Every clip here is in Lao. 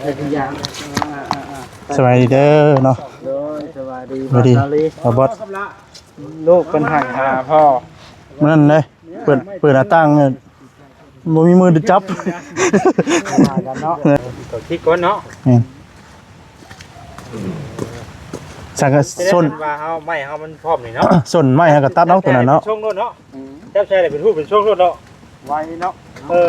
ສະບາຍດີເດີເນາະ. ໂດຍ ສະບາຍດີ ສະບາຍດີ ບ່າວສາລີ ບ່າວບອດ. ລູກເພິ່ນໃຫ້ຫາພໍ່ ມື້ນັ້ນເດ້ ເປີດ ເປີດໜ້າຕ່າງ ບໍ່ມີມືໄດ້ຈັບ ວ່າກັນເນາະ. ເອີ ກໍຄິດກ່ອນເນາະ. ແມ່ນ. ສັງກະສົນ ວ່າເຮົາ ໄມ້ເຮົາມັນພ້ອມນີ້ເນາະ ສົນໄມ້ເຮົາກໍຕັດເອົາຕົວນັ້ນເນາະ. ເປັນຊ່ວງໂລດເນາະ. ອືມ ຈັບໃສ່ແລ້ວເປັນຮູບເປັນຊ່ວງໂລດເນາະ. ໄວເນາະ. ເອີ.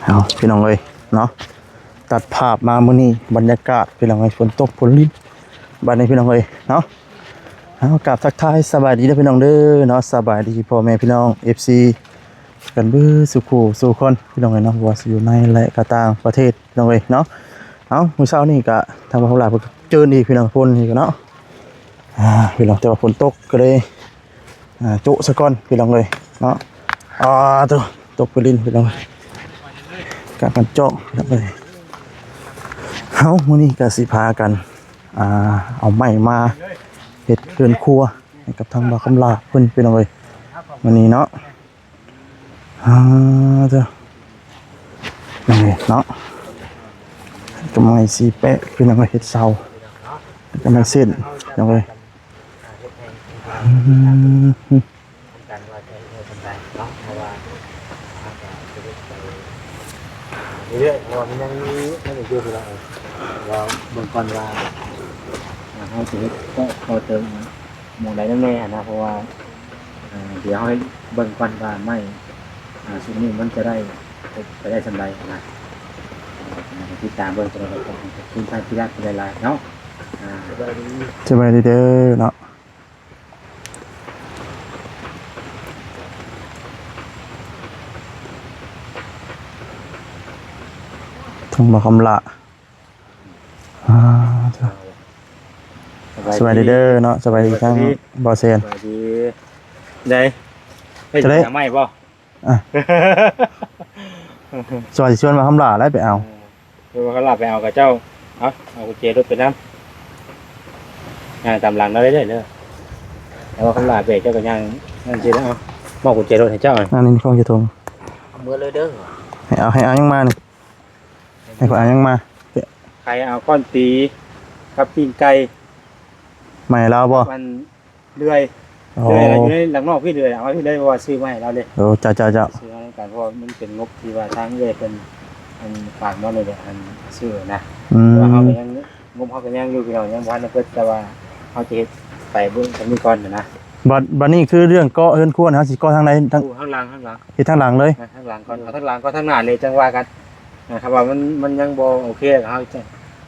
ເອົາ ພີ່ນ້ອງເອີຍເນາະ, ຕັດພາບມາມື້ນີ້ ບັນຍາກາດ ພີ່ນ້ອງເອີຍ ຝົນຕົກຝົນລິນ ບັດນີ້ ພີ່ນ້ອງເອີຍເນາະ. ເອົາ ກາບທັກທາຍສະບາຍດີເດີ ພີ່ນ້ອງເດີເນາະ, ສະບາຍດີພໍ່ແມ່ພີ່ນ້ອງ ເອັຟຊີ ກັນເບິດສູ່ຄູ່ສູ່ຄົນ ພີ່ນ້ອງເອີຍເນາະ, ບໍ່ວ່າຊິຢູ່ໃນ ແລະ ກໍຕ່າງປະເທດ ພີ່ນ້ອງເອີຍເນາະ. ເອົາ ມື້ເຊົ້ານີ້ກະທາງບ່າວຄຳຫຼ້າເພິ່ນກໍເຈີນອີກ ພີ່ນ້ອງ ຝົນອີກເນາະ. ອ່າ ພີ່ນ້ອງ ແຕ່ວ່າຝົນຕົກກໍເລີຍ ອ່າ ໂຈະຊະກ່ອນ ພີ່ນ້ອງເອີຍເນາະ. ອ່າ ຕົກ ຕົກໄປຫຼິ້ນ ພີ່ນ້ອງເອີຍ ກະກັນຈອກ ພີ່ນ້ອງເອີຍ. ເຮົາມື້ນີ້ກະຊິພາກັນ ອ່າ ເອົາໄມ້ມາເຮັດເຮືອນຄົວໃຫ້ກັບທາງບ່າວຄຳຫຼ້າເພິ່ນ ພີ່ນ້ອງເອີຍ ມື້ນີ້ເນາະ. ອ່າ ເຈົ້າ ນີ້ເນາະ ກໍໄມ້ສີ່ແປະ ພີ່ນ້ອງເອີຍ ເຮັດເສົາ ກໍໄມ້ເສັ້ນ ພີ່ນ້ອງເອີຍ. ອືມ ເລື່ອຍໆ ເພາະວ່າມັນຍັງມີ ມັນຢູ່ ເຮົາເບິ່ງກ່ອນວ່າ ເຮົາຊິເຮັດເກາະຕໍ່ເຕີມ ໝ່ອງໃດແນ່ຫັ້ນນະ, ເພາະວ່າ ເອີ ດຽວເຮົາເບິ່ງກ່ອນວ່າໄມ້ ອ່າ ຊຸດນີ້ມັນຈະໄດ້ ໄປໄດ້ສ່ຳໃດນະ. ຕິດຕາມເບິ່ງ ຈະໄດ້ຂອບຄຸນທາງທີ່ຮັກຫຼາຍໆເນາະ. ອ່າ ສະບາຍດີເດີເນາະ ທາງບ່າວຄຳຫຼ້າ. ອ່າ ສະບາຍດີເດີເນາະ, ສະບາຍດີທາງບ່າວແຊນ. ສະບາຍດີ. ໄດ້ ໄດ້ ໄດ້ກິນໄມ້ບໍ່? ອ່ະ ສ່ວນ ຊິຊວນບ່າວຄຳຫຼ້າໄດ້ໄປເອົາ ເອີ ເອີ ບ່າວຄຳຫຼ້າໄປເອົາກັບເຈົ້າ. ເອົາ ເອົາກຸນເຈລົດໄປນຳ ຍ່າງຕາມຫຼັງເຮົາເລື້ອຍໆເດີ. ແຕ່ວ່າຄຳຫຼ້າເບກ ເຈົ້າກໍຍ່າງນັ້ນຊິແລ້ວ. ເອົາ ມອບກຸນເຈລົດໃຫ້ເຈົ້າ. ອັນນີ້ຂອງເຈົ້າທງ ເອົາເມືອເລີຍເດີ. ໃຫ້ເອົາ ໃຫ້ເອົາຫຍັງມານີ້? ໃຫ້ຂ້ອຍເອົາຫຍັງມາ? ໃຫ້ເອົາຄ້ອນຕີກັບປີ້ງໄກ່. ມາໃຫ້ລາວບໍ່? ມັນເລື່ອຍ. ອໍ ເລື່ອຍລະຢູ່ໃນຫຼັງນອກພີ້ເລີຍ ເອົາມາພີ້ເລີຍ ເພາະວ່າຊື້ມາໃຫ້ລາວເດ້. ໂອ້ ເຈົ້າ ເຈົ້າ ເຈົ້າ ຊື້ມານຳກັນ ເພາະວ່າມັນເປັນງົບທີ່ວ່າທາງເອື້ອຍເພິ່ນ ອັນ ຝາກມາເລີຍ ອັນ ຊື້ນະ. ອືມ ແຕ່ວ່າເຮົາກໍຍັງ ງົບເຮົາກໍຍັງຢູ່ ພີ່ນ້ອງ ຍັງບໍ່ທັນໄດ້ເບິດ ແຕ່ວ່າເຮົາຈະເຮັດໄປເບິ່ງສ່ຳນີ້ກ່ອນນະ. ບັດ ບັດນີ້ຄືເລື່ອງເກາະເຮືອນຄົວ ເຮົາຊິເກາະທາງໃດ? ທາງ ທາງຫຼັງ ທາງຫຼັງ ເຮັດທາງຫຼັງເລີຍ. ທາງຫຼັງກ່ອນ ເອົາທາງຫຼັງກ່ອນ ທາງໜ້າເລີຍຈັ່ງວ່າກັນ. ອ່າ ຖ້າວ່າມັນ ມັນຍັງບໍ່ໂອເຄ ເຮົາຈະ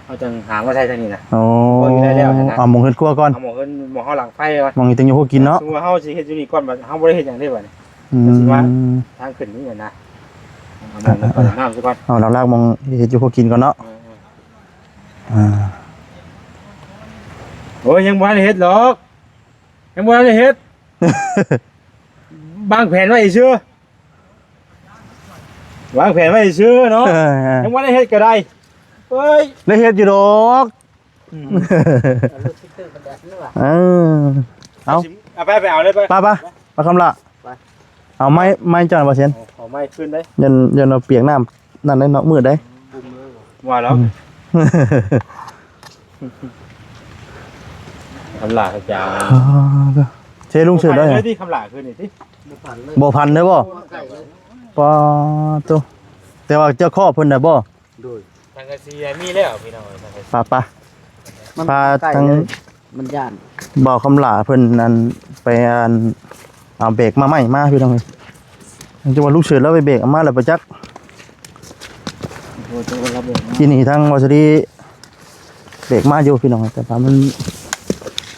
ເຮົາຈັ່ງຫາມາໃສ່ທາງນີ້ນະ. ໂອ້ ພໍຢູ່ໄດ້ແລ້ວນະ. ເອົາໝ່ອງເຮືອນຄົວກ່ອນ ເອົາໝ່ອງເຮືອນ ໝ່ອງເຮົາຫຼັງໄຟກ່ອນ ໝ່ອງເຮັດຢູ່ຫົວກິນເນາະ. ສົມມຸດວ່າເຮົາຊິເຮັດຢູ່ນີ້ກ່ອນ ບັດເຮົາບໍ່ໄດ້ເຮັດຫຍັງເດ້ບັດນີ້. ອືມ ກໍຊິວ່າທາງຂຶ້ນນີ້ນະ ເອົາໝ່ອງເຮືອນ ອ່າ ເປີດນ້ຳຊະກ່ອນ ເອົາຫຼັກໆ ໝ່ອງເຮັດຢູ່ຫົວກິນກ່ອນເນາະ. ເອີ ອ່າ ໂອ້ຍ ຍັງບໍ່ທັນເຮັດດອກ ຍັງບໍ່ທັນໄດ້ເຮັດ ວາງແຜນໄວ້ຊື່ ວາງແຜນໄວ້ຊື່ເນາະ. ເອີ ຍັງບໍ່ໄດ້ເຮັດກໍໄດ້. ເອີຍ ໄດ້ເຮັດຢູ່ດອກ. ອືມ ເອີ ເອົາ ເອົາໄປ ໄປເອົາເລີຍ ໄປ ໄປ ໄປ ຄຳຫຼ້າ ໄປ ເອົາໄມ້ ໄມ້ເຈົ້າ ບ່າວແຊນ ເອົາໄມ້ຄືນເດ້ ຢ້ານ ຢ້ານວ່າປຽກນ້ຳ ນັ້ນເດ້ເນາະ ມືດເດ້ ວ່າແລ້ວ. ອືມ ຄຳຫຼ້າເຂົາເຈົ້າ ເຊ ລຸງເສີດໄດ້ ຄຳຫຼ້າຄືນນີ້ຕິ ບໍ່ພັນເລີຍ ບໍ່ພັນເລີຍບໍ່? ບໍ່ໄດ້ເລີຍ ປາໂຕ ແຕ່ວ່າເຈົ້າເຄາະເພິ່ນໄດ້ບໍ່? ໂດຍ ສັງກະສີມີແລ້ວ ພີ່ນ້ອງເອີຍ ສັງກະສີ ປະ ປະ ມັນ ພາ ໃກ້ ທາງ ເລີຍ ມັນຢ້ານ ບ່າວຄຳຫຼ້າເພິ່ນ ອັນ ໄປ ອັນ ເອົາແບກມາໃໝ່ມາ ພີ່ນ້ອງເອີຍ. ຈັ່ງວ່າລຸງເສີດລາວໄປແບກເອົາມາແລ້ວບໍ່ຈັກ. ໂອ້ ຈັກວ່າລາວແບກມາ ທີ່ນີ້ທາງວາສະດີແບກມາຢູ່ ພີ່ນ້ອງເອີຍ ແຕ່ວ່າມັນ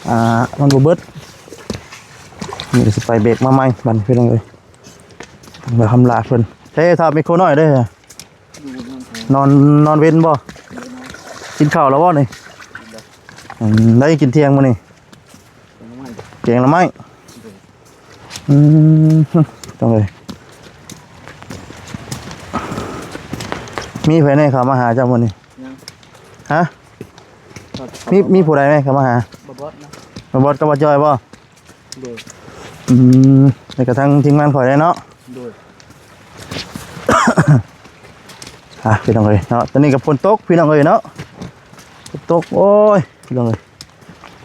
ອ່າ ມັນບໍ່ເບິດ. ນີ້ກໍຊິໄປແບກມາໃໝ່ບັດນີ້ ພີ່ນ້ອງເອີຍ. ບ່າວຄຳຫຼ້າເພິ່ນ ເດ້ ຖ້າມີຄົນນ້ອຍເດ້. ນອນ ນອນເວັນບໍ່? ກິນເຂົ້າແລ້ວບໍ່ນີ້? ອືມ ໄດ້ກິນທ່ຽງມື້ນີ້? ແກງໜໍ່ໄມ້ ອືມ ຕ້ອງເລີຍ. ມີໃຜແດ່ເຂົ້າມາຫາເຈົ້າມື້ນີ້? ຍັງ ຮະ? ມີ ມີຜູ້ໃດແດ່ເຂົ້າມາຫາ? ບໍ່ບອດນະ. ບ່າວບອດກັບບ່າວຈ້ອຍບໍ່? ໂດຍ ອືມ ແລ້ວກໍທັງທີມງານຂ້ອຍແດ່ເນາະ. ໂດຍ ອ່ະ ພີ່ນ້ອງເອີຍເນາະ ຕອນນີ້ກໍຝົນຕົກ ພີ່ນ້ອງເອີຍເນາະ ຝົນຕົກ ໂອ້ຍ ພີ່ນ້ອງເອີຍ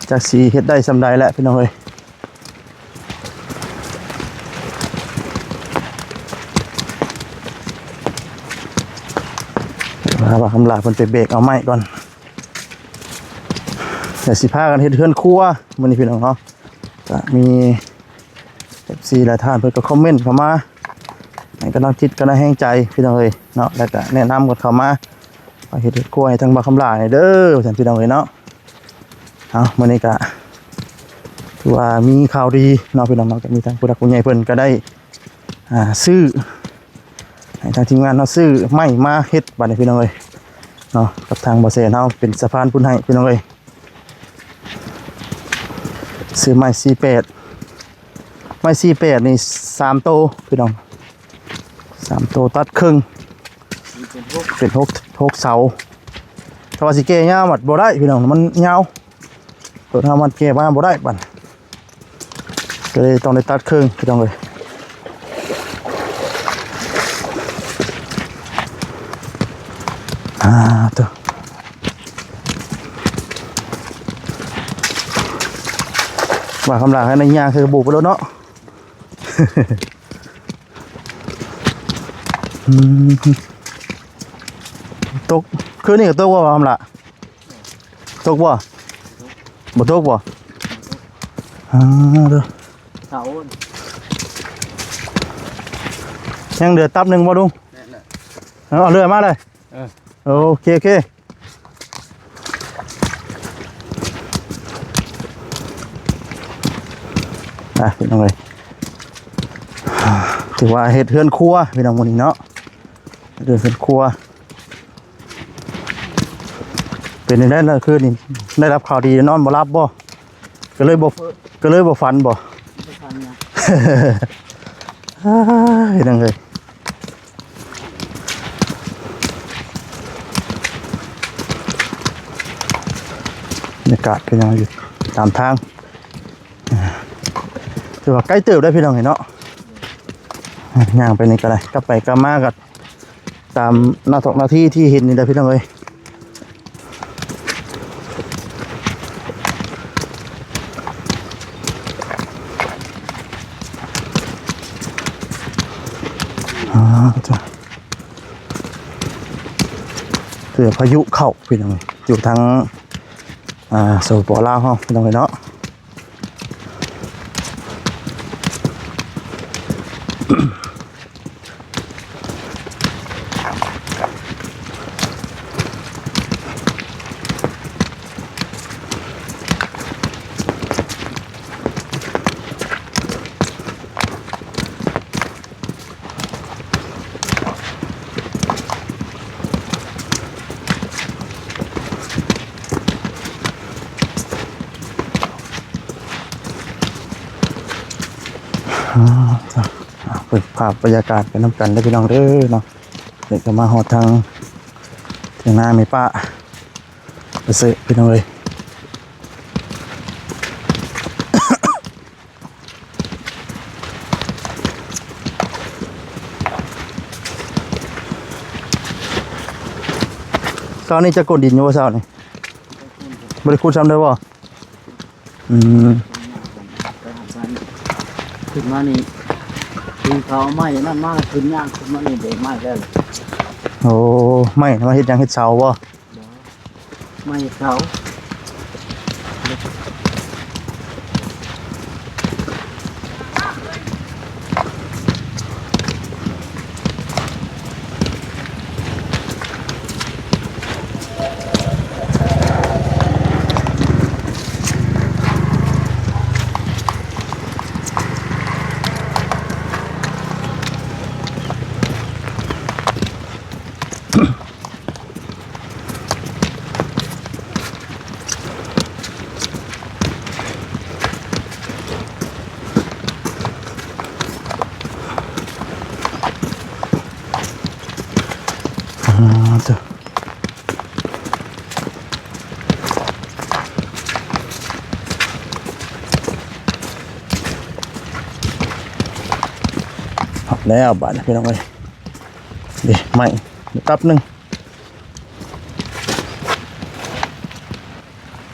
ຈັກຊິເຮັດໄດ້ສ່ຳໃດແຫຼະ ພີ່ນ້ອງເອີຍ. ວ່າ ວ່າຄຳຫຼ້າເພິ່ນໄປແບກເອົາໄມ້ກ່ອນ ແລ້ວຊິພາກັນເຮັດເຮືອນຄົວມື້ນີ້ ພີ່ນ້ອງເນາະ. ກະມີເອັຟຊີຫຼາຍທ່ານເພິ່ນກໍຄອມເມັນເຂົ້າມາໃຫ້ກຳລັງຈິດກຳລັງແຮງໃຈ ພີ່ນ້ອງເອີຍເນາະ ແລ້ວກະແນະນຳກັນເຂົ້າມາວ່າເຮັດເຮືອນຄົວໃຫ້ທາງບ່າວຄຳຫຼ້າແດ່ເດີ ວ່າຊັ້ນ ພີ່ນ້ອງເອີຍເນາະ. ເອົາ ມື້ນີ້ກະຖືວ່າມີຂ່າວດີເນາະ ພີ່ນ້ອງເນາະ ກະມີທາງຜູ້ຫຼັກຜູ້ໃຫຍ່ເພິ່ນກໍໄດ້ ອ່າ ຊື້ ໃຫ້ທາງທີມງານເຮົາຊື້ໄມ້ມາເຮັດ ບາດນີ້ ພີ່ນ້ອງເອີຍເນາະ ກັບທາງບໍ່ແຊນເຮົາເປັນສະພານບຸນໃຫ້ ພີ່ນ້ອງເອີຍ. ຊື້ໄມ້ສີ່ແປດ ໄມ້ສີ່ແປດນີ້ສາມໂຕ ພີ່ນ້ອງ ສາມໂຕຕັດເຄິ່ງ ເປັນຫົກ ເປັນຫົກ ຫົກເສົາ. ຖ້າວ່າຊິແກ່ຍາວມັດບໍ່ໄດ້ ພີ່ນ້ອງ ມັນຍາວ ໂຕເຮົາມັດແກ່ມາບໍ່ໄດ້ບັດ ກໍເລີຍຕ້ອງໄດ້ຕັດເຄິ່ງ ພີ່ນ້ອງເອີຍ. ອ່າ ໂຕ ວ່າຄຳຫຼ້າໃຫ້ນາຍຍ່າງຄືບຸກໄປໂລດເນາະ. ອືມ ຕົກ ຄືນນີ້ກໍຕົກບໍ່ ຄຳຫຼ້າ? ຕົກບໍ່? ບໍ່ຕົກບໍ່? ອ່າ ເດີ ເສົາ ຍັງເຫຼືອຕັບໜຶ່ງບໍ່ລຸງ? ແມ່ນແຫຼະ ເອົາເລື່ອຍມາເລີຍ. ເອີ ໂອເຄ ໂອເຄ ອ່ະ ພີ່ນ້ອງເອີຍ ຖືວ່າເຮັດເຮືອນຄົວ ພີ່ນ້ອງ ມື້ນີ້ເນາະ ເຮັດເຮືອນຄົວ. ເປັນຈັ່ງໃດລະຄືນນີ້ ໄດ້ຮັບຂ່າວດີນອນບໍ່ຫຼັບບໍ່? ກໍເລີຍບໍ່ ກໍເລີຍບໍ່ຝັນບໍ່? ບໍ່ຝັນຫຍັງ ພີ່ນ້ອງເອີຍ. ບັນຍາກາດກໍຍັງຢູ່ຕາມທາງ ຖືວ່າໃກ້ເຕີບໄດ້ພີ່ນ້ອງເອີຍເນາະ ຍ່າງໄປນີ້ກໍໄດ້ ກັບໄປກັບມາກໍຕາມໜ້າຖອກໜ້າທີ່ທີ່ເຫັນນີ້ແຫຼະພີ່ນ້ອງເອີຍ. ອ່າ ເທື່ອພາຍຸເຂົ້າພີ່ນ້ອງ ຢູ່ທາງ ອ່າ ສປປ ລາວເຮົາ ພີ່ນ້ອງເອີຍເນາະ. ອ່າ ເບິ່ງພາບບັນຍາກາດໄປນຳກັນເດີພີ່ນ້ອງເດີເນາະ. ເດີນເຂົ້າມາຮອດທາງຖຽງນາແມ່ປ້າປະເສີດ ພີ່ນ້ອງເອີຍ. ເຊົ້ານີ້ຈະກົນດິນຢູ່ບໍ່ເຊົ້ານີ້? ບໍ່ໄດ້ຂຸດຊ້ຳເດີບໍ່? ອືມ ຂຶ້ນມານີ້ ຂຶ້ນເຂົາເອົາໄມ້ນັ້ນມາ ຂຶ້ນຍ່າງຂຶ້ນມານີ້ ໄດ້ໄມ້ແລ້ວ. ໂອ້ ໄມ້ມາເຮັດຫຍັງ? ເຮັດເສົາບໍ່? ບໍ່ ໄມ້ເສົາ. ອ່ ຮອດແລ້ວບາດນີ້ພີ່ນ້ອງເອີຍ ນີ້ໄມ້ຕັບໜຶ່ງ.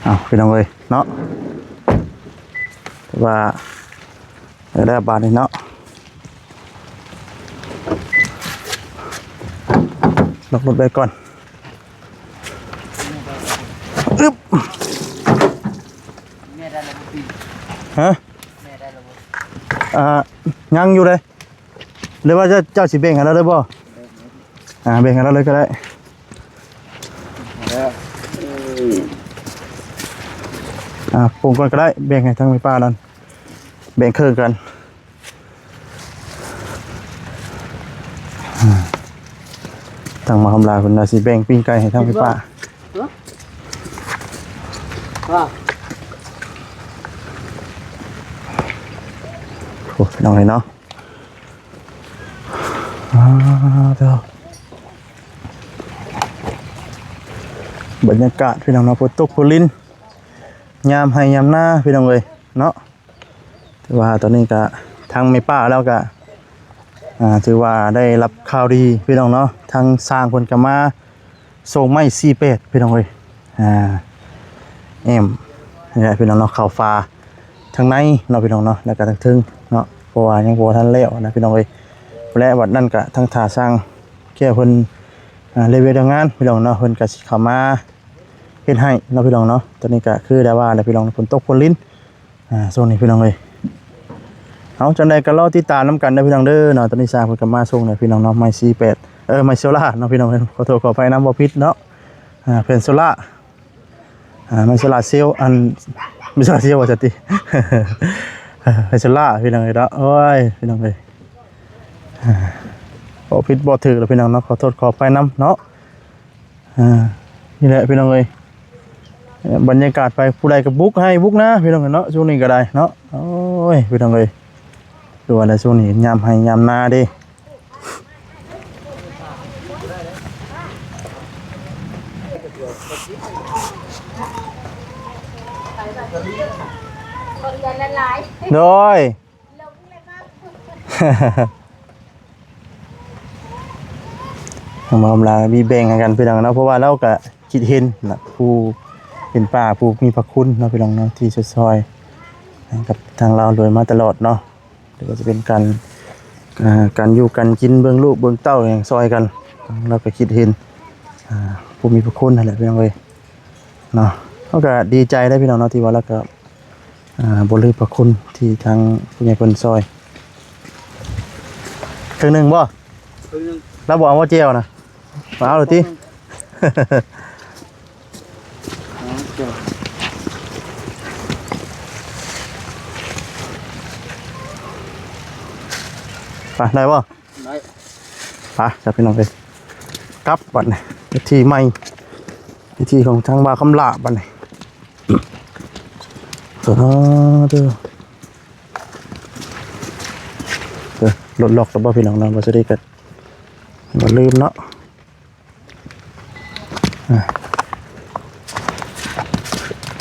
ເອົາພີ່ນ້ອງເອີຍເນາະ ວ່າ ເອີ ແລ້ວບາດນີ້ເນາະ ລັອກລົດໄວ້ກ່ອນ ອຶບ ແມ່ໄດ້ແລ້ວບໍ່? ຮະ? ແມ່ໄດ້ແລ້ວບໍ່? ອ່າ ຍັງຢູ່ເດ້ ຫຼືວ່າເຈົ້າ ເຈົ້າຊິແບ່ງໃຫ້ລາວເລີຍບໍ່? ອ່າ ແບ່ງໃຫ້ລາວເລີຍກໍໄດ້ ແລ້ວ ອ່າ ປົງກ່ອນກໍໄດ້ ແບ່ງໃຫ້ທາງແມ່ປ້ານັ້ນ ແບ່ງເຄິ່ງກັນ. ທາງມະຫາມລາເພິ່ນວ່າຊິແບ່ງປີ້ງໄກ່ໃຫ້ທາງແມ່ປ້າ ໂອ້ ພີ່ນ້ອງເອີຍເນາະ ອ່າ ເດີ ບັນຍາກາດພີ່ນ້ອງເນາະ ຝົນຕົກຝົນລິນ ຍາມໄຮ່ຍາມນາພີ່ນ້ອງເອີຍເນາະ. ຖືວ່າຕອນນີ້ກະທາງແມ່ປ້າລາວກະ ອ່າ ຖືວ່າໄດ້ຮັບຂ່າວດີພີ່ນ້ອງເນາະ ທາງຊ່າງເພິ່ນກະມາສົ່ງໄມ້ສີ່ແປດພີ່ນ້ອງເອີຍ ອ່າ ແອ້ມນີ້ແຫຼະພີ່ນ້ອງເນາະ ເຂົ້າຝາທາງໃນເນາະພີ່ນ້ອງເນາະ ແລ້ວກະທາງເທິງເນາະ ເພາະວ່າຍັງບໍ່ທັນແລ້ວນະພີ່ນ້ອງເອີຍ ແລະ ບັດນັ້ນກະທາງທ່າຊ່າງແກ້ວເພິ່ນ ອ່າ ເຮັດວຽກເລື່ອງງານພີ່ນ້ອງເນາະ ເພິ່ນກະຊິເຂົ້າມາເຮັດໃຫ້ເນາະພີ່ນ້ອງເນາະ ຕອນນີ້ກະຄືໄດ້ວ່າແຫຼະພີ່ນ້ອງ ຝົນຕົກຝົນລິນ ອ່າ ຊ່ວງນີ້ພີ່ນ້ອງເອີຍ ເອົາ ຈັ່ງໃດກໍລໍຕິດຕາມນຳກັນເດີພີ່ນ້ອງເດີເນາະ ຕອນນີ້ຊ່າງເພິ່ນກໍມາສົ່ງແລ້ວພີ່ນ້ອງເນາະ ໄມ້ສີ່ແປດ ເອີ ໄມ້ໂຊລາເນາະພີ່ນ້ອງເອີຍ ຂໍໂທດຂໍອະໄພນຳ ບໍ່ຜິດເນາະ ອ່າ ແຜ່ນໂຊລາ ອ່າ ໄມ້ໂຊລາເຊວ ອັນ ໄມ້ໂຊລາເຊວວ່າຊັ້ນຕິ ໄມ້ໂຊລາພີ່ນ້ອງເອີຍເນາະ ໂອ້ຍ ພີ່ນ້ອງເອີຍ ອ່າ ບໍ່ຜິດບໍ່ຖືກແລ້ວພີ່ນ້ອງເນາະ ຂໍໂທດຂໍອະໄພນຳເນາະ. ອ່າ ນີ້ແຫຼະພີ່ນ້ອງເອີຍ ບັນຍາກາດໄປ ຜູ້ໃດກໍບຸກໄຮ່ບຸກນາພີ່ນ້ອງເອີຍເນາະ ຊ່ວງນີ້ກໍໄດ້ເນາະ ໂອ້ຍ ພີ່ນ້ອງເອີຍ ຄືວ່າແຫຼະ ຊ່ວງນີ້ຍາມໄຮ່ຍາມນາເດ້ ໂດຍ ທາງໝໍອຳລາມີແບ່ງໃຫ້ກັນພີ່ນ້ອງເນາະ ເພາະວ່າລາວກະຄິດເຫັນນະ ຜູ້ເປັນປ້າຜູ້ມີພະຄຸນເນາະພີ່ນ້ອງເນາະ ທີ່ຊ່ອຍໆໃຫ້ກັບທາງລາວໂດຍມາຕະຫຼອດເນາະ ຫຼືວ່າຈະເປັນການ ອ່າ ການຢູ່ການກິນ ເບິ່ງລູກເບິ່ງເຕົ້າຫຍັງຊ່ອຍກັນ ລາວກະຄິດເຫັນ ອ່າ ຜູ້ມີພະຄຸນຫັ້ນແຫຼະພີ່ນ້ອງເອີຍ ເນາະ ເຮົາກໍດີໃຈເດ້ພີ່ນ້ອງເນາະ ທີ່ວ່າລາວກໍ ອ່າ ບໍ່ລືມພະຄຸນທີ່ທາງຜູ້ໃຫຍ່ເພິ່ນຊ່ອຍ ເຄິ່ງໜຶ່ງບໍ່? ເຄິ່ງໜຶ່ງ ລາວບໍ່ເອົາບໍ່ແຈ່ວນະ ມາເອົາໂລດຕິ ເອົາແຈ່ວ ໄປ ໄດ້ບໍ່? ໄດ້ ໄປ ຈ້າ ພີ່ນ້ອງເອີຍ ກັບບັດນີ້ ວິທີໃໝ່ ວິທີຂອງທາງບ່າວຄຳຫຼ້າບັດນີ້ ສາທຸ ເອີ ລົດລັອກແລ້ວບໍ່ ພີ່ນ້ອງເນາະ ບໍ່ຊິໄດ້ກໍບໍ່ລືມເນາະ. ອ່ະ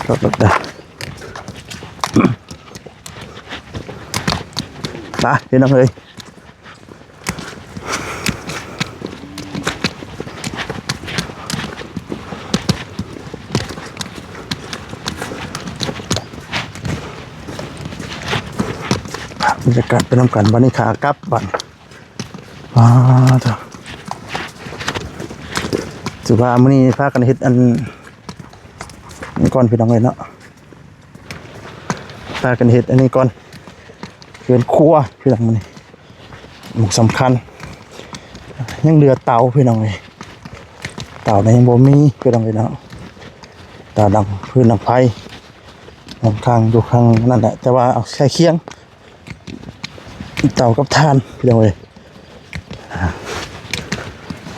ລັອກລົດໄດ້ ໄປພີ່ນ້ອງເອີຍ ບັນຍາກາດໄປນຳກັນ ບັດນີ້ຂາກັບບັດ ອ້າ ໂທ້ ຖືວ່າມື້ນີ້ພາກັນເຮັດອັນນີ້ກ່ອນ ພີ່ນ້ອງເອີຍເນາະ ພາກັນເຮັດອັນນີ້ກ່ອນ ເຮືອນຄົວ ພີ່ນ້ອງ ມື້ນີ້ໝົກສຳຄັນ ຍັງເຫຼືອເຕົາ ພີ່ນ້ອງເອີຍ ເຕົານະຍັງບໍ່ມີ ພີ່ນ້ອງເອີຍເນາະ ເຕົາດັງຟືນດັງໄຟ ຂ້າງ ຢູ່ຂ້າງນັ້ນແຫຼະ ແຕ່ວ່າເອົາໃສ່ຄຽງ ເຕົາກັບຖ່ານ ພີ່ນ້ອງເອີຍ ອ່າ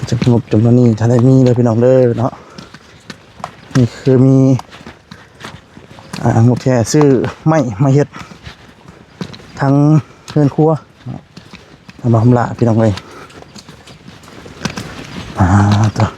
ຈຳນົກຈຳນວນນີ້ຖ້າໄດ້ມີເດີພີ່ນ້ອງເດີເນາະ ນີ້ຄືມີ ອ່າ ງົບແທ້ຊື້ໄມ້ມາເຮັດທັງເຮືອນຄົວເນາະ ທາງບ້ານຫຳຫຼ້າ ພີ່ນ້ອງເອີຍ ອ່າ ໂທ້ ເ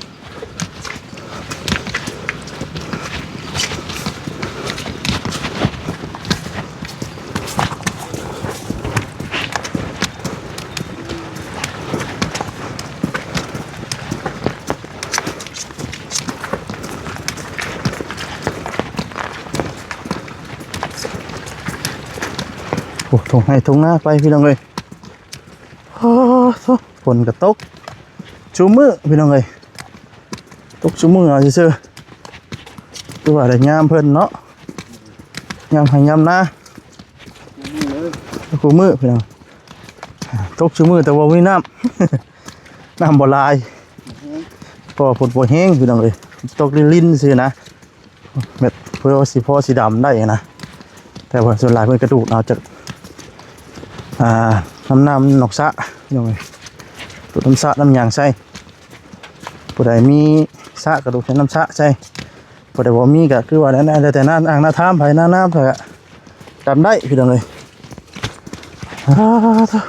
ໂອ້ ທົ່ງໄຮ່ທົ່ງນາໄປພີ່ນ້ອງເອີຍ. ໂອ້ໂຫ ຝົນກໍຕົກຊຸມື້ພີ່ນ້ອງເອີຍ ຕົກຊຸມື້ເອົາຊື່ໆ ຄືວ່າໄດ້ຍາມເພິ່ນເນາະ ຍາມໄຮ່ຍາມນາ ຄູ່ມື້ພີ່ນ້ອງ ຕົກຊຸມື້ແຕ່ບໍ່ມີນ້ຳ ນ້ຳບໍ່ຫຼາຍ ເພາະວ່າຝົນບໍ່ແຮງພີ່ນ້ອງເອີຍ ຕົກລິນໆຊື່ນະ. ແບບເພື່ອຊິພໍຊິດຳໄດ້ນະ ແຕ່ວ່າສ່ວນຫຼາຍເພິ່ນກະດູດເອົາຈາກ ອ່າ ນ້ຳ ນ້ຳນອກສະ ພີ່ນ້ອງເອີຍ ດູດນ້ຳສະນ້ຳຫຍັງໃສ່ ຜູ້ໃດມີສະກະດູດໃສ່ນ້ຳສະໃສ່ ຜູ້ໃດບໍ່ມີກະຄືວ່ານັ້ນແຫຼະ ແລ້ວແຕ່ໜ້າອ່າງໜ້າທາມ ໃຜໜ້ານ້ຳໃຜກະ ດຳໄດ້ພີ່ນ້ອງເອີຍ ອາ ໂທ້ ອາ ໂທ້.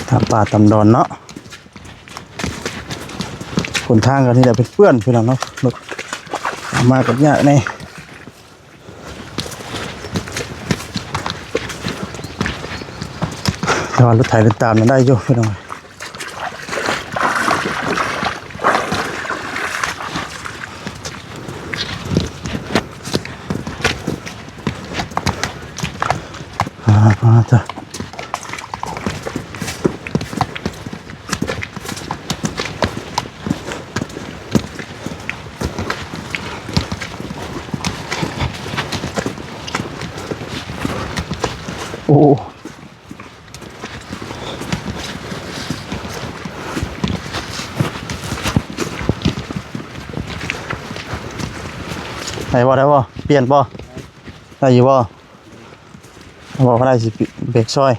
ຕາມປ່າຕາມດອນເນາະ ຫົນທາງກໍນີ້ແຫຼະເປື້ອນໆ ພີ່ນ້ອງເນາະ ລົດມາກໍຍາກແດ່. ແຕ່ວ່າລົດໄຖເດີນຕາມນັ້ນໄດ້ຢູ່ພີ່ນ້ອງ ອາ ອາ ຈ້ະ. ໂອ້ ໄດ້ບໍ່ ໄດ້ບໍ່ ປ່ຽນບໍ່ ໄດ້ຢູ່ບໍ່? ບອກວ່າໄດ້ຊິເບກຊ່ອຍ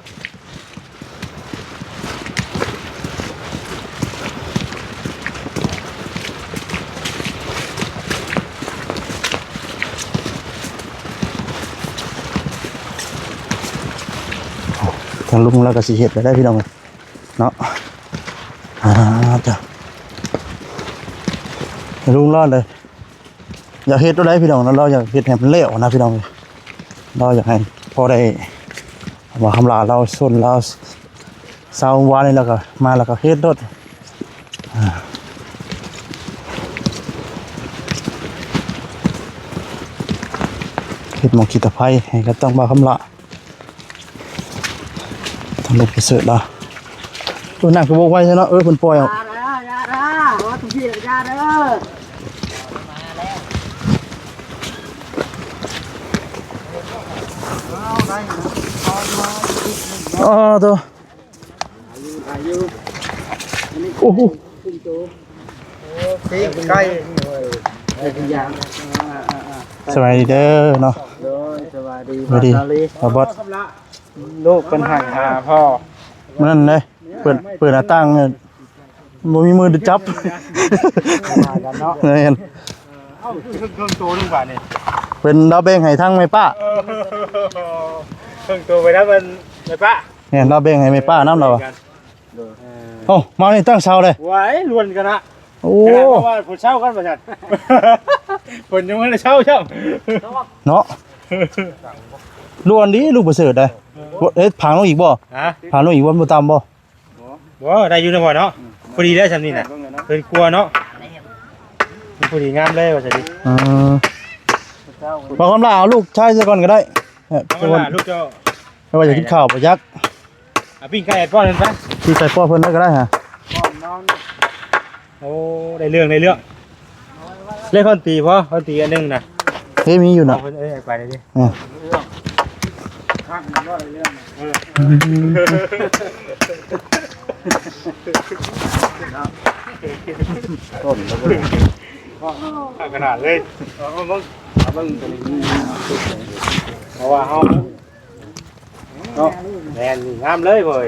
ທາງລຸງລາວກໍຊິເຮັດແລ້ວໄດ໋ພີ່ນ້ອງເນາະ ອາ ຈ້ະ ລຸງລາວເລີຍ ຢາກເຮັດໂຕໃດພີ່ນ້ອງເນາະ ລາວຢາກເຮັດໃຫ້ມັນແລ້ວນະພີ່ນ້ອງ ລາວຢາກໃຫ້ພໍໄດ້ ວ່າຄຳຫຼ້າລາວຊົນລາວເຊົາວານນີ້ ແລ້ວກໍມາ ແລ້ວກໍເຮັດໂລດ ເຮັດໝ່ອງຂີ້ຕະໄພໃຫ້ກັບຕັ້ງບ່າວຄຳຫຼ້າ. ທາງລົງໄປເສີດລະ ໂອ້ ນ້ຳຄືບໍ່ໄວແທ້ເນາະ ເອີ ເພິ່ນປ່ອຍອອກ ຢ່າເດີ ຢ່າເດີ ວ່າທຸກທີ່ຢ່າເດີ ອໍ ໂທ້ ໂອ້ໂຫ ໄກ່ ສະບາຍດີເດີເນາະ ໂດຍ ສະບາຍດີ ສະບາຍດີ ບ່າວບອດ ລູກເພິ່ນຫາ ຫາພໍ່ ມື້ນັ້ນເດ້ ເປີດ ເປີດໜ້າຕ່າງ ບໍ່ມີມືຈັບ ວ່າກັນເນາະ ແມ່ນ ເອົ້າ ເຄິ່ງ ເຄິ່ງໂຕໜຶ່ງບາດນີ້ ເພິ່ນລາວແບ່ງໃຫ້ທັງແມ່ປ້າ ເອີ ເຄິ່ງໂຕໄປນຳແມ່ປ້າ ແມ່ນ ລາວແບ່ງໃຫ້ແມ່ປ້ານຳລາວ ໂດຍ ເອົ້າ ມານີ້ຕັ້ງເຊົາເລີຍ ໄວ້ລວນກັນນະ ໂອ້ ແຕ່ວ່າເພິ່ນເຊົາກັນວ່າຊັ້ນ ເພິ່ນຍັງບໍ່ໄດ້ເຊົາຊ້ຳ ເນາະ ລວນດີ ລູກປະເສີດໄດ໋ ເຮັດຜັງລົງອີກບໍ່? ຮະ? ຜັງລົງອີກບໍ່? ບໍ່ຕ່ຳບໍ່? ບໍ່ ໄດ້ຢູ່ນະພໍ່ເນາະ ພໍດີແລ້ວຊ່ຳນີ້ນະ ເພິ່ນກົວເນາະ ພໍດີງາມເລີຍວ່າຊັ້ນ ເອີ ບໍ່ຄຳລາ ເອົາລູກຊາຍໃສ່ກ່ອນກໍໄດ້ ເອົາ ເອົາລູກເຈົ້າ ແຕ່ວ່າຢາກກິນເຂົ້າບໍ່ຈັກ ເອົາປີ້ງໄກ່ປ້ອນເພິ່ນໄປ ປີ້ງໄກ່ປ້ອນເພິ່ນໄດ້ກໍໄດ້ຫະ ໂອ້ ໄດ້ເລື່ອງ ໄດ້ເລື່ອງ ເລກຄອນຕີພໍ ຄອນຕີອັນໜຶ່ງນະ ເອີ ມີຢູ່ນະ ເອົາເພິ່ນ ເອີ ໄປເລີຍ ເອີ ຕົ້ນ ເອົາຂະໜາດເລີຍ ເອົາເບິ່ງ ເອົາເບິ່ງ ເພາະວ່າເຮົາ ເນາະ ແມ່ນ ນີ້ງາມເລີຍເວີຍ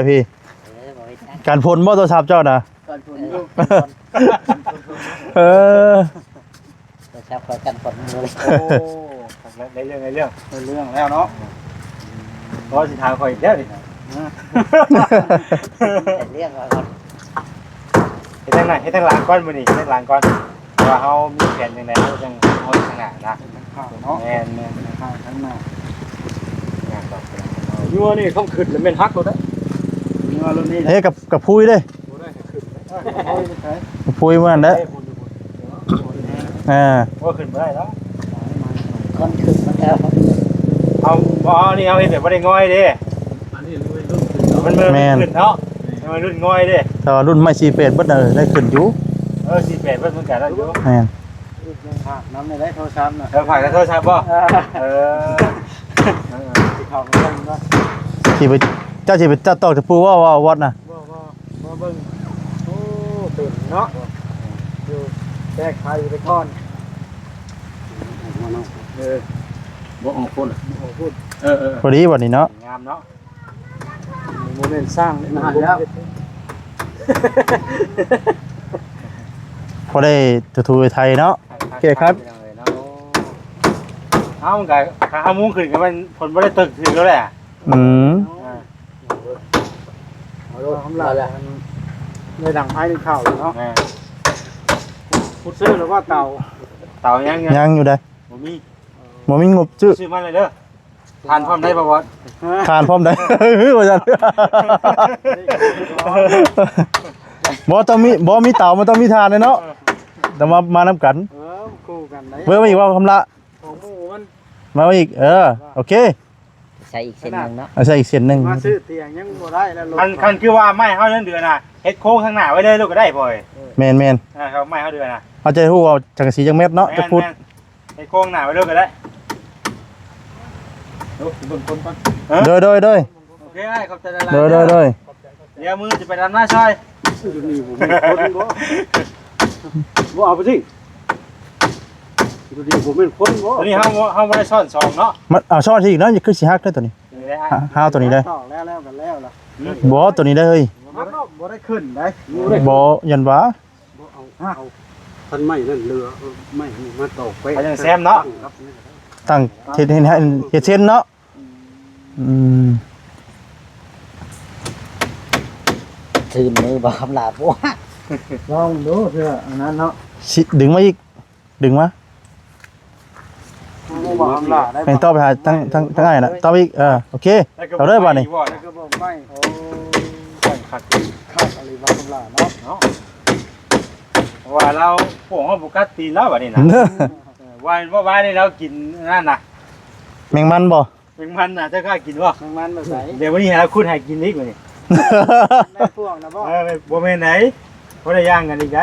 ຍພີ່. ເອີ ບໍ່ເຮັດຫຍັງ ກັນຝົນບໍ່ໂທລະສັບເຈົ້ານະ? ກັນຝົນຢູ່ ເອີ ໂທລະສັບຂ້ອຍກັນຝົນຢູ່. ໂອ້ ໄດ້ເລື່ອງ ໄດ້ເລື່ອງ ໄດ້ເລື່ອງແລ້ວເນາະ. ບໍ່ຊິຖາມຂ້ອຍອີກແລ້ວນີ້ ໄດ້ເລື່ອງແລ້ວ. ເຮັດທາງໜ້າ ເຮັດທາງຫຼັງກ່ອນ ມື້ນີ້ເຮັດທາງຫຼັງກ່ອນ ເພາະວ່າເຮົາມີແຜນຈັ່ງໃດ ເຮົາຈັ່ງເອົາທາງໜ້ານະ. ເນາະ ແມ່ນໆ ທາງໜ້າ ຍາວນີ້ເຂົາຂຶ້ນແລ້ວແມ່ນຫັກໂລດເດ້. ເຮັດກັບ ກັບພຸ້ຍເດ້ ບໍ່ໄດ້ຂຶ້ນ ພຸ້ຍມັນເດ້. ອ່າ ບໍ່ຂຶ້ນບໍ່ໄດ້ແລ້ວ ມັນຂຶ້ນມາແລ້ວ. ເອົາ ບໍ່ ເອົານີ້ ເອົາເຮັດແບບບໍ່ໄດ້ງ່ອຍເດ້. ອັນນີ້ລຸ້ນຂຶ້ນເນາະ ມັນ ແມ່ນ ຂຶ້ນເນາະ ມັນລຸ້ນງ່ອຍເດ້. ແຕ່ວ່າລຸ້ນໄມ້ສີ່ແປດເບິດນະ ໄດ້ຂຶ້ນຢູ່. ເອີ ສີ່ແປດເບິດ ມັນກະນັ້ນຢູ່. ແມ່ນ ຝາກນຳໄດ້ໂທລະສັບນະ. ເອີ ຝາກນຳໂທລະສັບບໍ່? ເອີ ເອີ ຊິເຂົ້າມາເບິ່ງເນາະ. ຊິໄປ ເຈົ້າຊິໄປຕັດຕອກຕະປູບໍ່ ວ່າວັດນະ? ບໍ່ ບໍ່ ມາເບິ່ງ. ໂອ້ ເປັນເນາະ ຢູ່ແທກໄຟໄປກ່ອນ. ເອີ ບໍ່ອອກພຸ້ນ ບໍ່ອອກພຸ້ນ. ເອີໆ ພໍດີບັດນີ້ເນາະ ງາມເນາະ. ບໍ່ແມ່ນສ້າງ ພໍໄດ້ຖູໄຖເນາະ ແກ້ໄຂ. ເຮົາມັນກະ ຖ້າເຮົາມຸງຂຶ້ນກະແມ່ນຝົນບໍ່ໄດ້ຕົກຖືກແລ້ວແຫຼະ. ອືມ ອ່າ ເອົາໂລດ ເອົາລະ ໄດ້ດັງໄຟໜຶ່ງເຂົ້າເນາະ. ແມ່ນ ພຸດຊື້ແລ້ວວ່າເຕົາ ເຕົາຍັງ ຍັງຢູ່ໃດ໋ ບໍ່ມີ ບໍ່ມີງົບຊື້ ຊື້ມາເລີຍເດີ. ຖ່ານພ້ອມໄດ້ບໍ່ບອສ? ຖ່ານພ້ອມໄດ້ ວ່າຊັ້ນ. ບໍ່ຕ້ອງມີ ບໍ່ມີເຕົາ ມັນຕ້ອງມີຖ່ານເດ້ເນາະ. ເອີ ແຕ່ວ່າມານຳກັນ ເອີ ຄູ່ກັນໄດ໋. ເບິ່ງມາອີກວ່າຄຳລະ ຂອງໝູ່ມັນ ມາອີກ. ເອີ ໂອເຄ ໃສ່ອີກເສັ້ນໜຶ່ງເນາະ ເອົາໃສ່ອີກເສັ້ນໜຶ່ງ. ມາຊື້ຕຽງຍັງບໍ່ໄດ້ແລ້ວ. ຄັນ ຄັນຄືວ່າໄມ້ເຮົາຍັງເດືອນະ ເຮັດໂຄ້ງທາງໜ້າໄວ້ເລີຍໂລດກະໄດ້ ບໍ່ເອີຍ? ແມ່ນໆ ເອີ ເຮົາໄມ້ເຮົາເດືອນະ ເຮົາຈະໄດ້ຮູ້ວ່າສັງກະສີຈັກແມັດເນາະ ແມ່ນໆ ຈັກຟຸດ. ໃຫ້ໂຄ້ງໜ້າໄວ້ເລີຍກະໄດ້. ໂອ້ ເບິ່ງຄົນກ່ອນ. ໂດຍ ໂດຍ ໂດຍ ໂອເຄ ອ້າຍ ຂອບໃຈຫຼາຍໆ. ໂດຍ ໂດຍ ໂດຍ ດຽວມື້ຈະໄປດຳນາຊ່ອຍ. ຢູ່ນີ້ບໍ່ແມ່ນຄົນບໍ່? ບໍ່ ເອົາໄປຕິ. ຢູ່ນີ້ບໍ່ແມ່ນຄົນບໍ່? ຕົວນີ້ເຮົາ ເຮົາບໍ່ໄດ້ຊ້ອນສອງເນາະ. ມັນ ເອົາຊ້ອນອີກເນາະ ຄືຊິຫັກເດີຕົວນີ້. ຮາວໂຕນີ້ເດ້. ຕອກແລ້ວ ແລ້ວກໍແລ້ວລະ. ບໍ່ ໂຕນີ້ເດ້ເຮີ້ຍ. ບໍ່ໄດ້ຂຶ້ນໄດ໋. ບໍ່ ຢ້ານວ່າ ບໍ່ເອົາ ເອົາ ຄັນໄມ້ນັ້ນເຫຼືອ ເອົາໄມ້ນີ້ມາຕອກໄປ ເອົາຈັ່ງແຊມເນາະ. ຕັ້ງ ເຮັດ ເຮັດ ເຮັດເຊັ່ນເນາະ. ອືມ ອືມ ຊື່ນມືບໍ່ຄຳຫຼາບ ລອງດູເທື່ອອັນນັ້ນເນາະ. ຊິດຶງມາອີກ ດຶງມາ. ບໍ່ຄຳຫຼາບໄດ້ ແມ່ນ ຕໍ່ໄປຫາທາງ ທາງ ທາງອ້າຍນະ ຕໍ່ໄປອີກ. ເອີ ໂອເຄ ເອົາເດີບາດນີ້. ແລ້ວກໍບໍ່ໄໝ້ ໂອ້ ຄັກ ຄັກອີ່ຫຼີບໍ່ຄຳຫຼາບເນາະ. ເນາະ ເພາະວ່າລາວພວກເຮົາບໍ່ກັດຕີນລາວບາດນີ້ນະ. ເອີ ວ່າ ວ່າ ວ່ານີ້ລາວກິນອັນນັ້ນນະ ແມງມັນບໍ່? ແມງມັນນະ ເຈົ້າກ້າກິນບໍ່? ແມງມັນແບບໃດ? ດຽວມື້ນີ້ໃຫ້ລາວຂຸດໃຫ້ກິນອີກບາດນີ້. ແມງພວກນະບໍ່? ເອີ ບໍ່ແມ່ນໃດ ຄົນລະຢ່າງກັນອີກໃດ.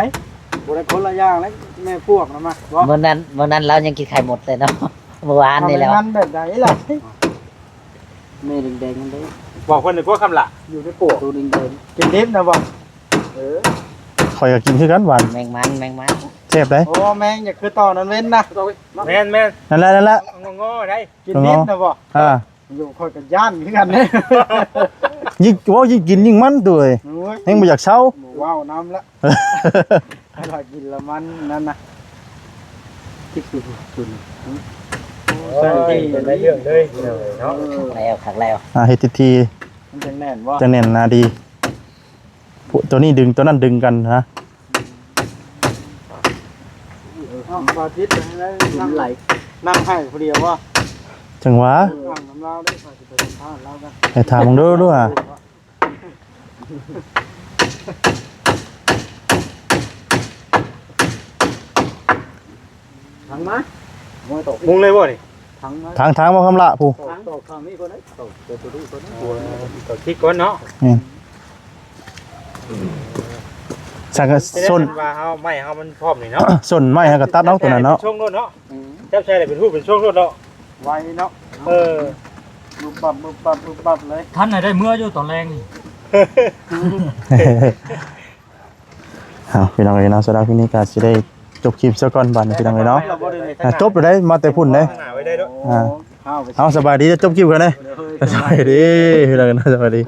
ບໍ່ໄດ້ຄົນລະຢ່າງເລີຍ ແມງພວກນະມາບໍ່? ມື້ນັ້ນ ມື້ນັ້ນລາວຍັງກິນໄຂ່ມົດເລີຍເນາະ ມື້ວານນີ້ແລ້ວ. ແມງມັນແບບໃດລະ? ແມ່ແດງໆນັ້ນເດ້. ບອກເພິ່ນດີກວ່າຄຳລະ ຢູ່ໃນປວກ ໂຕແດງໆ ກິນດິບນະບໍ່? ເອີ ຂ້ອຍກໍກິນຄືກັນຫວານ ແມງມັນ ແມງມັນ ແຊບໃດ໋. ໂອ້ ແມງຢ່າຄືຕອນນັ້ນເວັ້ນນະ. ແມ່ນໆ ນັ້ນແຫຼະ ນັ້ນແຫຼະ ງໍໆໄດ໋. ກິນດິບນະບໍ່? ອ່າ ຢູ່ຂ້ອຍກໍຢ້ານຄືກັນເດ້. ຍິ່ງເວົ້າຍິ່ງກິນຍິ່ງມັນໂຕເອີຍ. ໂອ້ຍ ແຮງບໍ່ຢາກເຊົາ ບໍ່ເວົ້ານຳລະ. ຖ້າກິນລະມັນນັ້ນນະ ຄິດຢູ່ພຸ້ນ. ໂອ້ຍ ເປັນໄດ້ເລື່ອງເລີຍເນາະ. ແລ້ວ ຄັກແລ້ວ. ອ່າ ເຮັດທີ່ໆ ມັນຈັ່ງແໜ້ນບໍ່? ຈັ່ງແໜ້ນໜາດີ. ໂຕນີ້ດຶງ ໂຕນັ້ນດຶງກັນນະ. ເອົາ ບາດຈິດໃຫ້ໄດ້ ນ້ຳໄຫຼ ນ້ຳໃຫ້ຜູ້ດຽວບໍ່? ຈັ່ງຫວະ ເອີ ນ້ຳລາວເດ້ ຂ້ອຍຊິໄປສຳພາດລາວກັນ. ໃຫ້ຖາມເບິ່ງດູ ດູຫາ ຖັງມາ ມຸງເລີຍບໍ່ນີ້? ຖັງມາ ຖັງ ຖັງບໍ່ຄຳລະຜູ້ ຕອກ ຕອກຂ້າງນີ້ກ່ອນເດ້ ຕອກຕົວນີ້ກ່ອນເດ້ ຕົວນີ້ ຕອກທີ່ກ່ອນເນາະ. ແມ່ນ ສັກ ແສດງວ່າເຮົາ ໄມ້ເຮົາມັນພ້ອມນີ້ເນາະ. ສົ້ນໄມ້ເຮົາກໍຕັດເອົາຕົວນັ້ນເນາະ ເປັນຊ່ວງໂລດເນາະ. ອືມ ຈັບໃສ່ໄດ້ເປັນຮູບເປັນຊ່ວງໂລດເນາະ. ໄວເນາະ. ເອີ ບຶບບັບ ບຶບບັບ ບຶບບັບເລີຍ. ທັນໃຫ້ໄດ້ເມືອຢູ່ຕອນແລງນີ້. ເອົາ ພີ່ນ້ອງເອີຍເນາະ ສຳລັບຄລິບນີ້ກໍຊິໄດ້ຈົບຄລິບຊະກ່ອນບາດນີ້ ພີ່ນ້ອງເອີຍເນາະ. ອ່າ ຈົບແລ້ວເດ້ ມາແຕ່ພຸ້ນເດ້. ອ່າ ເອົາ ສະບາຍດີ ຈົບຄລິບກ່ອນເດ້. ສະບາຍດີ ພີ່ນ້ອງເອີຍເນາະ ສະບາຍດີ.